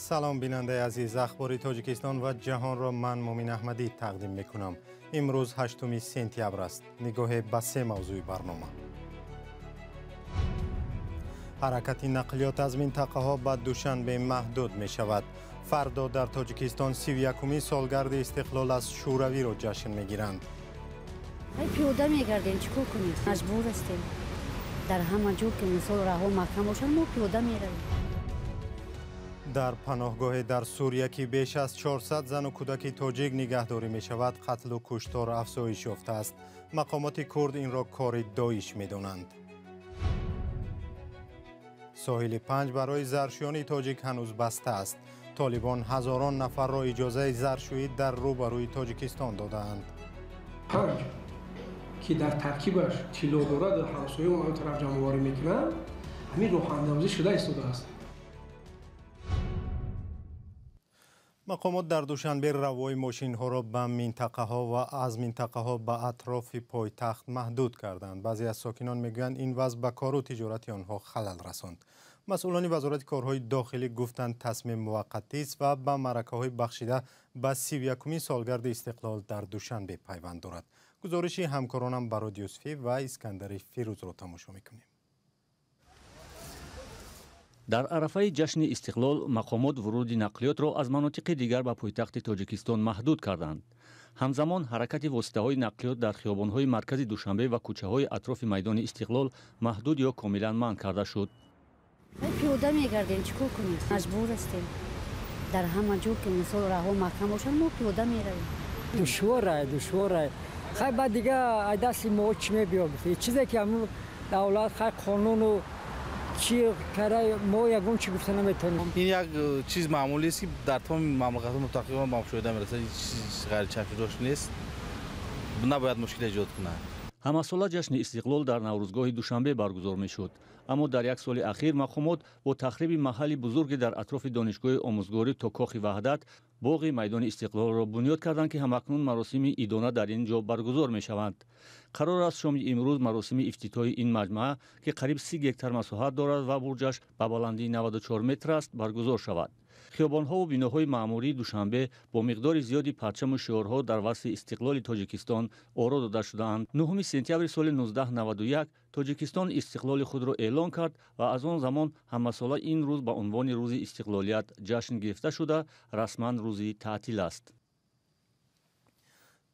Салом, бинандаи азиз. Ахбори Тоҷикистон ва ҷаҳонро ман Мумин Аҳмадӣ тақдим мекунам. Имрӯз 8 сентябр аст. Нигоҳе ба се мавзӯи барнома. Ҳаракати нақлиёт аз минтақаҳо ба Душанбе маҳдуд мешавад. Фардо дар Тоҷикистон 31-умин солгарди истиқлол аз Шӯравиро ҷашн мегиранд. Пиёда мегардем, чӣ кор кунем? Маҷбур ҳастем. Дар ҳама ҷо ки мисол раҳо маҳкам бошад, мо пиёда меравем. Дар паноҳгоҳе дар Сурия, ки беш аз 400 зану кӯдаки тоҷик нигаҳдорӣ мешавад, қатлу куштор афзоиш ёфтааст. Мақомоти курд инро кори Доиш медонанд. Соҳили Панҷ барои заршӯёни тоҷик ҳанӯз баста аст. Толибон ҳазорон нафарро иҷозаи заршӯӣ дар рӯбарӯи Тоҷикистон додаанд. Панҷ, ки дар таркибаш тилло дорад, ҳамсояи он тараф ҷамъоварӣ мекунанд, ҳамин роҳандозӣ шуда истодааст. Мақомот дар Душанбе равои мошинҳоро ба минтақаҳо ва аз минтақаҳо ба атрофи пойтахт маҳдуд карданд. Баъзе аз сокинон мегӯянд, ин вазъ ба кору тиҷорати онҳо халал расонд. Масъулони Вазорати корҳои дохилӣ гуфтанд, тасмим муваққатист ва ба маъракаҳои бахшида ба 31-умин солгарди истиқлол дар Душанбе пайванд дорад. Гузориши ҳамкоронам Барод Юсуфӣ ва Искандари Фирӯзро тамошо мекунем. Дар арафаи ҷашни истиқлол мақомот вуруди нақлиётро аз манотиқи дигар ба пойтахти Тоҷикистон маҳдуд карданд. Ҳамзамон ҳаракати воситаҳои нақлиёт дар хиёбонҳои маркази Душанбе ва кӯчаҳои атрофи майдони Истиқлол маҳдуд ё комилан манъ карда шуд. Пиёда мегардем, чӣ кор кунем? Маҷбур ҳастем. Дар ҳама ҷо ки мисол раҳо маҳкам бошад, мо пиёда меравем. Душворай, душворай. Хай баъд дига аз дасти мо чӣ мебиёб? Чизе ки ҳамун давлат хай қонуну чӣ карай, мо ягон чӣ гуфта наметавонем. Ин як чиз маъмулист, ки дар тамоми мамлакатҳо мутақибан ба мушоҳида мерасад. Чиз ғайричашмдошт нест, набояд мушкил эҷод кунад. Ҳамасола ҷашни истиқлол дар Наврӯзгоҳи Душанбе баргузор мешуд. Аммо дар як соли ахир мақомот бо тахриби маҳалли бузурге дар атрофи донишгоҳи омӯзгорӣ то Кохи Ваҳдат боғи майдони Истиқлолро бунёд карданд, ки ҳамакнун маросими идона дар ин ҷо баргузор мешаванд. Қарор аст шоми имрӯз маросими ифтитоҳи ин маҷмаа, ки қариб 30 гектар масоҳат дорад ва бурҷаш ба баландии 94 метр аст, баргузор шавад. Хиёбонҳову биноҳои маъмурии Душанбе бо миқдори зиёди парчаму шиорҳо дар васфи истиқлоли Тоҷикистон оро дода шудаанд. 9 сентябри соли 1991 Тоҷикистон истиқлоли худро эълон кард ва аз он замон ҳамасола ин рӯз ба унвони рӯзи истиқлолият ҷашн гирифта шуда, расман рӯзи таътил аст.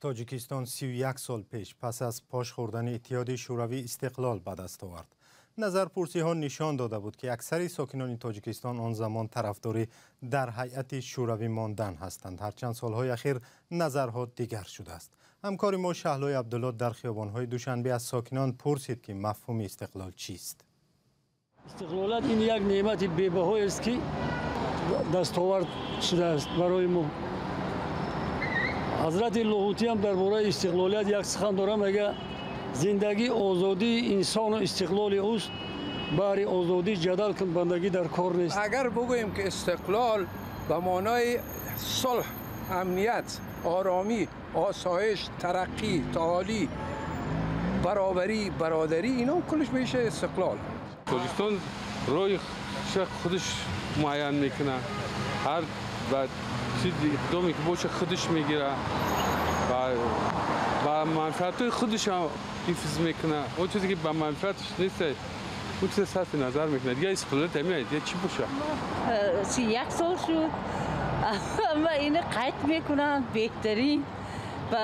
Тоҷикистон 31 сол пеш пас аз пош хӯрдани Иттиҳоди Шӯравӣ истиқлол ба даст овард. Назарпурсиҳо нишон дода буд, ки аксари сокинони Тоҷикистон он замон тарафдори дар ҳайати Шӯравӣ мондан ҳастанд. Ҳарчанд солҳои ахир назарҳо дигар шудааст. Ҳамкори мо Шаҳлои Абдулло дар хиёбонҳои Душанбе аз сокинон пурсид, ки мафҳуми истиқлол чист. Истиқлолият ин як неъмати бебаҳоест, ки дастовард шудааст барои мо. Ҳазрати Лоҳутӣ ҳам дар бораи истиқлолият як сухан дорад, мегӯяд: зиндагӣ озодии инсону истиқлоли ӯст, баҳри озодӣ ҷадал кун, бандагӣ дар кор нест. Агар бигӯем ки истиқлол ба маънои сулҳ, амният, оромӣ, осоиш, тараққӣ, таолӣ, баробарӣ, бародарӣ, ино куллаш меша истиқлол. Тоҷикистон роҳи худаш муайян мекунад, ҳар чиз иқдоме ки боша худаш мегирад ва манфиатҳои худаш ҳам ҳифз мекунад. Он чизе ки ба манфиаташ нест, он чизе сарфи назар мекунад. Дигар истиқлолият ҳамин, дигар чӣ бошад? 31 сол шуд ва ина қайд мекунанд беҳтарин ва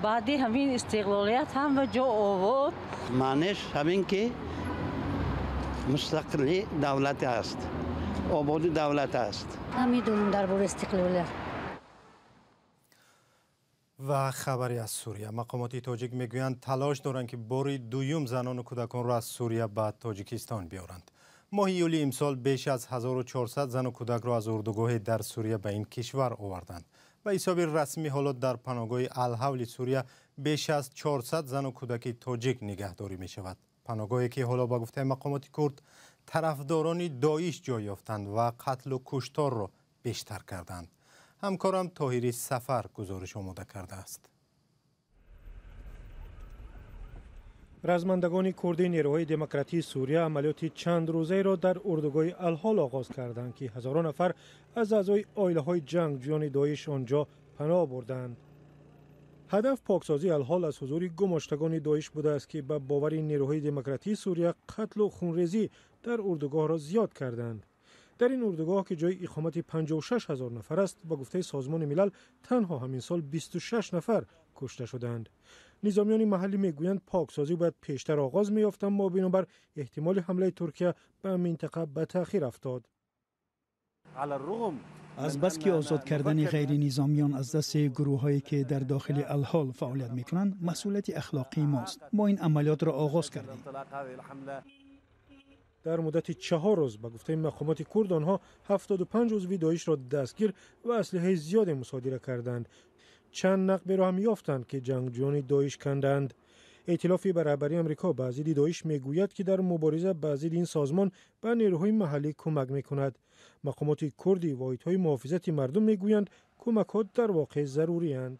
баъди ҳамин истиқлолият ҳама ҷо обод. Маънеш ҳамин ки мустақили давлат аст, ободи давлат аст. Намедонам дар бораи истиқлолият. Ва хабаре аз Сурия. Мақомоти тоҷик мегӯянд, талош доранд, ки бори дуюм занону кӯдаконро аз Сурия ба Тоҷикистон биёранд. Моҳи июли имсол беш аз 1400 зану кӯдакро аз урдугоҳе дар Сурия ба ин кишвар оварданд. Ба ҳисоби расмӣ ҳоло дар паноҳгоҳи Алҳавли Сурия беш аз 400 зану кӯдаки тоҷик нигаҳдорӣ мешавад. Паноҳгоҳе ки ҳоло ба гуфтаи мақомоти курд тарафдорони Доиш ҷой ёфтанд ва қатлу кушторро бештар карданд. Ҳамкорам Тоҳири Сафар гузориш омода кардааст. Размандагони курди нерӯҳои демократии Сурия амалиёти чандрӯзаеро дар урдугоҳи Алҳол оғоз карданд, ки ҳазорон нафар аз аъзои оилаҳои ҷангҷӯёни Доиш он ҷо паноҳ бурданд. Ҳадаф поксозии Алҳол аз ҳузури гумоштагони Доиш будааст, ки ба бовари нерӯҳои демократии Сурия қатлу хунрезӣ дар урдугоҳро зиёд карданд. Дар ин урдугоҳ, ки ҷои иқомати 56 ҳазор нафар аст, ба гуфтаи Созмони Милал танҳо ҳамин сол 26 нафар кушта шуданд. Низомиёни маҳаллӣ мегӯянд, поксозӣ бояд пештар оғоз меёфт, аммо бинобар эҳтимоли ҳамлаи Туркия ба минтақа ба таъхир афтод. Азбаски озод кардани ғайринизомиён аз дасти гурӯҳҳое, ки дар дохили Алҳол фаъолият мекунанд, масъулияти ахлоқии мост. Мо ин амалиётро оғоз кардем. Дар муддати 4 рӯз, ба гуфтаи мақомоти курд, онҳо 75 узви Доишро дастгир ва аслиҳаи зиёде мусодира карданд. Чанд нақберо ҳам ёфтанд, ки ҷангҷӯёни Доиш канданд. Эътилофи ба раҳбарии Амрико ба зидди Доиш мегӯяд, ки дар мубориза ба зидди ин созмон ба нерӯҳои маҳаллӣ кӯмак мекунад. Мақомоти курди воҳидҳои муҳофизати мардум мегӯянд, кӯмакҳо дар воқеъ зарурианд.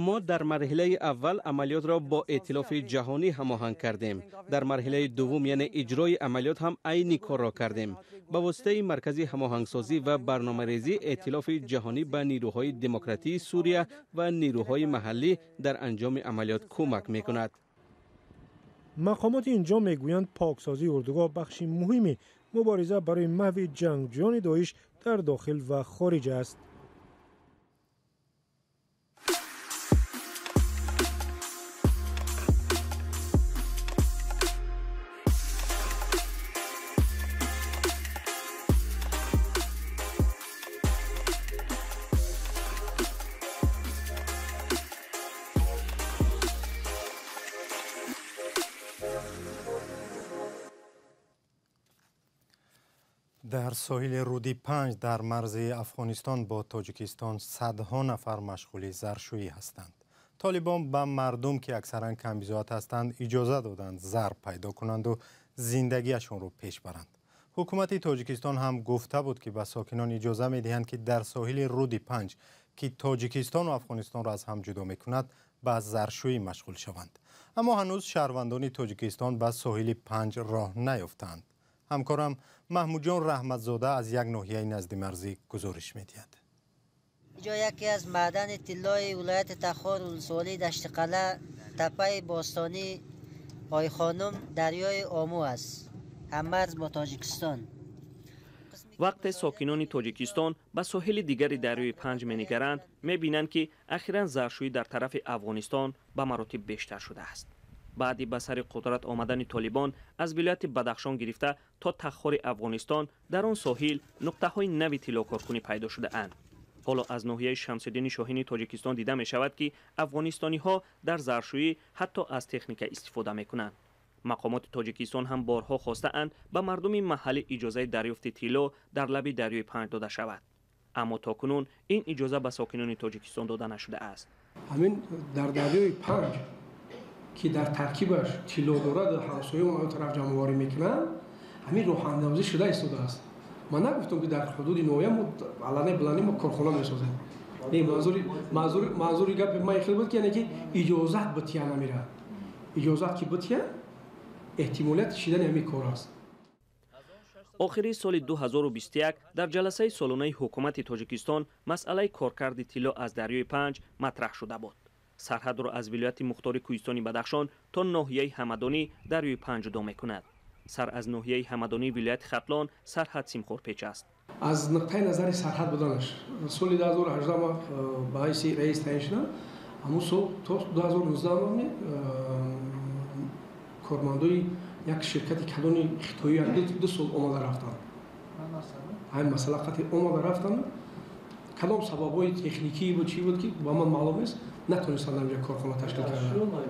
Мо дар марҳилаи аввал амалиётро бо эътилофи ҷаҳонӣ ҳамоҳанг кардем. Дар марҳилаи дуввум, яъне иҷрои амалиёт, ҳам айни корро кардем. Ба воситаи маркази ҳамоҳангсозӣ ва барномарезӣ эътилофи ҷаҳонӣ ба нерӯҳои демократии Сурия ва нерӯҳои маҳаллӣ дар анҷоми амалиёт кӯмак мекунад. Мақомоти инҷо мегӯянд, поксозии урдугоҳ бахши муҳими мубориза барои маҳви ҷангҷӯёни Доиш дар дохил ва хориҷ аст. Дар соҳили руди Панҷ дар марзи Афғонистон бо Тоҷикистон садҳо нафар машғули заршӯӣ ҳастанд. Толибон ба мардум, ки аксаран камбизоат ҳастанд, иҷоза доданд зар пайдо кунанду зиндагиашонро пеш баранд. Ҳукумати Тоҷикистон ҳам гуфта буд, ки ба сокинон иҷоза медиҳанд, ки дар соҳили руди Панҷ, ки Тоҷикистону Афғонистонро аз ҳам ҷудо мекунад, ба заршӯӣ машғул шаванд. Аммо ҳанӯз шаҳрвандони Тоҷикистон ба соҳили Панҷ роҳ наёфтаанд. Ҳамкорам Маҳмудҷон Раҳматзода аз як ноҳияи назди марзӣ гузориш медиҳад. Инҷо яке аз маъдани тиллои вилояти Тахор, улсолии Даштиқалъа, таппаи бостонии Ойхонум, дарёи Омӯ аст, ҳаммарз бо Тоҷикистон. Вақте сокинони Тоҷикистон ба соҳили дигари дарёи Панҷ менигаранд, мебинанд, ки ахиран заршӯӣ дар тарафи Афғонистон ба маротиб бештар шудааст. Баъди ба сари қудрат омадани Толибон аз вилояти Бадахшон гирифта то Тахори Афғонистон дар он соҳил нуқтаҳои нави тиллокоркунӣ пайдо шудаанд. Ҳоло аз ноҳияи Шамсиддини Шоҳини Тоҷикистон дида мешавад, ки афғонистониҳо дар заршӯӣ ҳатто аз техника истифода мекунанд. Мақомоти Тоҷикистон ҳам борҳо хостаанд ба мардуми маҳаллӣ иҷозаи дарёфти тилло дар лаби дарёи Панҷ дода шавад. Аммо то кунун ин иҷоза ба сокинони Тоҷикистон дода нашудааст. Ҳамин дар дарёи Панҷ, ки дар таркибаш тилло дорад, ҳамсояҳо он тараф ҷамъоварӣ мекунанд, ҳамин роҳандозӣ шуда истодааст. Ман нагуфтам, ки дар ҳудуди ноҳия мо алланаи баландӣ мо корхона месозем. Не, манзури гапи ман хел буд, ки яъне ки иҷозат бития намерад. Иҷозат ки бития, эҳтимолият шидани ҳамин кор аст. Охири соли 2021 дар ҷаласаи солонаи ҳукумати Тоҷикистон масъалаи коркарди тилло аз дарёи Панҷ матраҳ шуда буд. Сарҳадро аз вилояти мухтори кӯҳистони Бадахшон то ноҳияи Ҳамадонӣ дарёи Панҷ ҷудо мекунад. Сар аз ноҳияи Ҳамадонии вилояти Хатлон сарҳад симхорпеч аст. Аз нуқтаи назари сарҳад буданаш соли 2018 ман ба ҳайси раис таъин шудам. Ҳамун сол то 2019 кормандои як ширкати калони хитоӣ 2 сол омада рафтанд. Ҳамин масъала қатъи омада рафтанд. Кадом сабабҳои техникӣ буд, чӣ буд, ки ба ман маълум нест, натонистанд инҷа корхона ташкил карданд.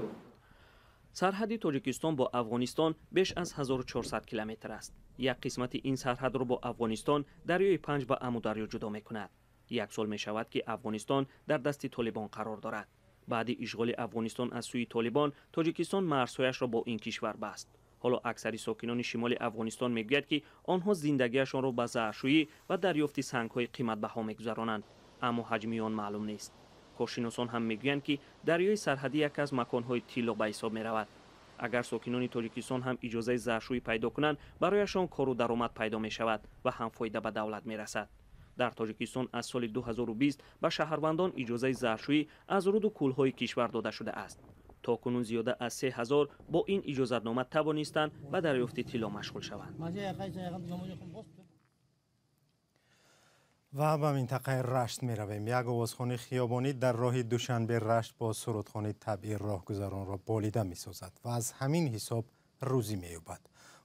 Сарҳади Тоҷикистон бо Афғонистон беш аз 1400 километр аст. Як қисмати ин сарҳадро бо Афғонистон дарёи Панҷ ба Амударё ҷудо мекунад. Як сол мешавад, ки Афғонистон дар дасти Толибон қарор дорад. Баъди ишғоли Афғонистон аз сӯи Толибон, Тоҷикистон марзҳояшро бо ин кишвар баст. Ҳоло аксари сокинони шимоли Афғонистон мегӯяд, ки онҳо зиндагиашонро ба заршӯӣ ва дарёфти сангҳои қиматбаҳо мегузаронанд, аммо ҳаҷми он маълум нест. Коршиносон ҳам мегӯянд, ки дарёи сарҳадӣ яке аз маконҳои тилло ба ҳисоб меравад. Агар сокинони Тоҷикистон ҳам иҷозаи заршӯӣ пайдо кунанд, барояшон кору даромад пайдо мешавад ва ҳам фоида ба давлат мерасад. Дар Тоҷикистон аз соли 2020 ба шаҳрвандон иҷозаи заршӯӣ аз руду кӯлҳои кишвар дода шудааст. То кунун зиёда аз 3000 бо ин иҷозатнома тавонистанд ба дарёфти тилло машғул шаванд. Ва ба минтақаи Рашт меравем. Як овозхони хиёбонӣ дар роҳи Душанбе Рашт бо сурудхони табъӣ роҳгузаронро болида месозад ва аз ҳамин ҳисоб рӯзӣ меёбад.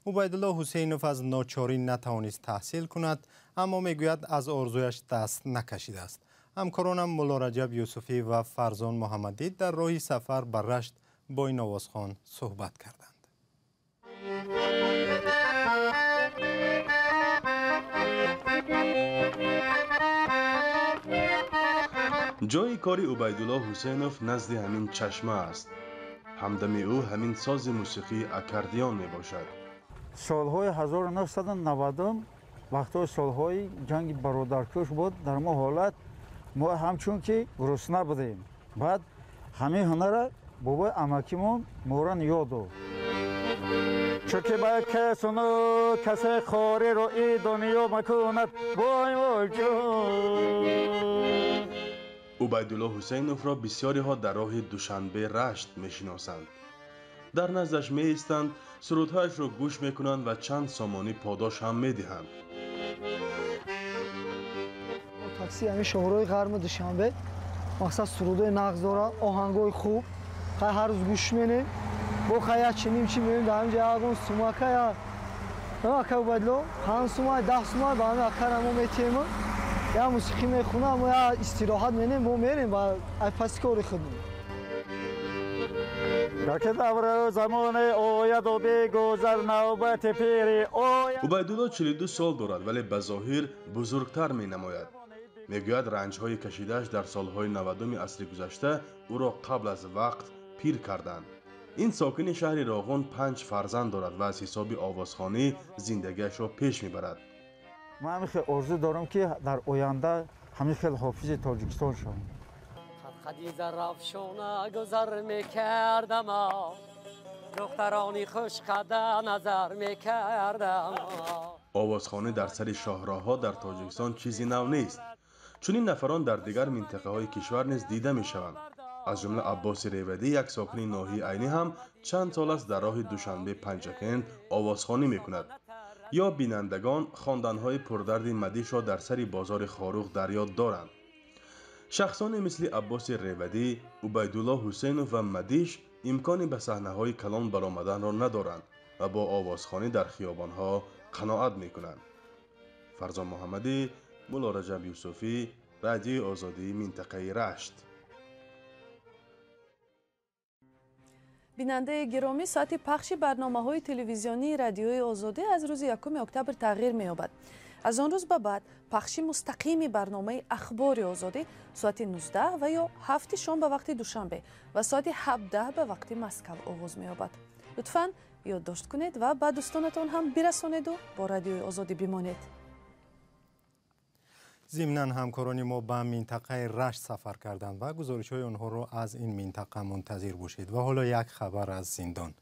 Убайдулло Ҳусейнов аз ночорӣ натавонист таҳсил кунад, аммо мегӯяд аз орзуяш даст накашидааст. Ҳамкоронам Мулло Раҷаб Юсуфӣ ва Фарзон Муҳаммадӣ дар роҳи сафар ба Рашт бо ин овозхон суҳбат карданд. Ҷои кори Убайдулло Ҳусейнов назди ҳамин чашма аст. Ҳамдами ӯ ҳамин сози мусиқии аккордеон мебошад. Солҳои 1990 вақтҳои солҳои ҷанги бародаркуш буд. Дар мо ҳолат мо ҳамчун ки гурусна будем. Баъд ҳамин ҳунара бобои амакимон моро ёд дод. Чунки ба касону касе хориро и дунё макунад вой вой ҷон. Убайдулло Ҳусейновро бисёриҳо дар роҳи Душанбе Рашт мешиносанд. Дар наздаш меистанд, сурудҳояшро гӯш мекунанд ва чанд сомонӣ подош ҳам медиҳанд. Такси ҳамин шоҳрои ғарми Душанбе мақсад сурудҳои нағз дорад, оҳангҳои хуб. Хай ҳар рӯз гӯш менем. Бо хай як чи ним чи меем дар ҳамин ҷо ягон сумака я ака Убайдулло 5 сума 10 сума ба ҳамин акара мо метиҳем. Я мусиқӣ мехонам, я истироҳат менем, мо мерем ба паси кори худмон. Убайдулло 42 сол дорад, вале ба зоҳир бузургтар менамояд. Мегӯяд ранҷҳои кашидааш дар солҳои 90-уми асри гузашта ӯро қабл аз вақт пир карданд. Ин сокини шаҳри Роғун 5 фарзанд дорад ва аз ҳисоби овозхонӣ зиндагиашро пеш мебарад. Ман ҳамин хел орзу дорам, ки дар оянда ҳамин хел ҳофизи Тоҷикистон шавам. Қадқади Зарафшона гузар мекардам, духтарони хушқада назар мекардам. Овозхонӣ дар сари шоҳроҳҳо дар Тоҷикистон чизи нав нест. Чунин нафарон дар дигар минтақаҳои кишвар низ дида мешаванд. Аз ҷумла Аббоси Ревадӣ, як сокини ноҳияи Айнӣ ҳам чанд сол аст дар роҳи Душанбе Панҷакент овозхонӣ мекунад. Ё бинандагон хонданҳои пурдарди мадишро дар сари бозори Хоруғ дар ёд доранд. Шахсоне мисли Аббоси Ревадӣ, Убайдулло Ҳусейнов ва Мадиш имкони ба саҳнаҳои калон баромаданро надоранд ва бо овозхонӣ дар хиёбонҳо қаноат мекунанд. Фарзон Муҳаммадӣ, Мулло Раҷаб Юсуфӣ, Радиои Озодии минтақаи Рашт. Бинандаи гиромӣ, соати пахши барномаҳои телевизионии Радиои Озодӣ аз рӯзи 1 октябр тағйир меёбад. Аз он рӯз ба баъд пахши мустақими барномаи Ахбори Озодӣ соати 19 ва ё 7 шом ба вақти Душанбе ва соати 17 ба вақти Москав оғоз меёбад. Лутфан ёддошт кунед ва ба дӯстонатон ҳам бирасонеду бо Радиои Озодӣ бимонед. Зимнан ҳамкорони мо ба минтақаи Рашт сафар карданд ва гузоришҳои онҳоро аз ин минтақа мунтазир бошед. Ва ҳоло як хабар аз зиндон.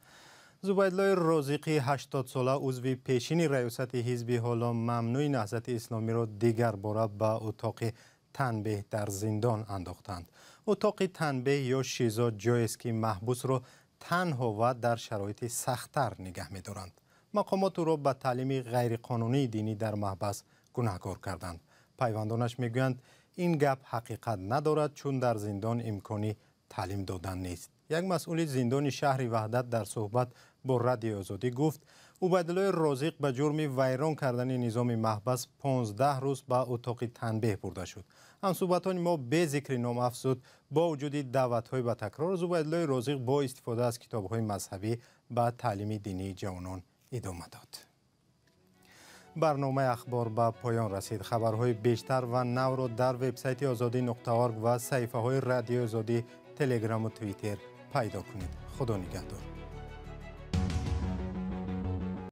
Зубайдуллои Розиқӣ 80-сола узви пешини раёсати ҳизби ҳоло мамнӯи Наҳзати Исломиро дигар бора ба утоқи танбеҳ дар зиндон андохтанд. Утоқи танбеҳ ё шизо ҷоест, ки маҳбусро танҳо ва дар шароити сахттар нигаҳ медоранд. Мақомот ӯро ба таълими ғайриқонунии динӣ дар маҳбас гунаҳкор карданд. Пайвандонаш мегӯянд, ин гап ҳақиқат надорад, чун дар зиндон имкони таълим додан нест. Як масъули зиндони шаҳри Ваҳдат дар суҳбат бо Радиои Озодӣ гуфт, Убайдуллои Розиқ ба ҷурми вайрон кардани низоми маҳбас 15 рӯз ба утоқи танбеҳ бурда шуд. Ҳамсуҳбатони мо бе зикри ном афзуд, бо вуҷуди даъватҳои ба такрор, Зубайдуллои Розиқ бо истифода аз китобҳои мазҳабӣ ба таълими динии ҷавонон идома дод. Барномаи ахбор ба поён расид. Хабарҳои бештар ва навро дар вебсайти озодӣ.орг ва саҳифаҳои Радиои Озодӣ, Телеграму Твиттер пайдо кунед. Худо нигаҳдор.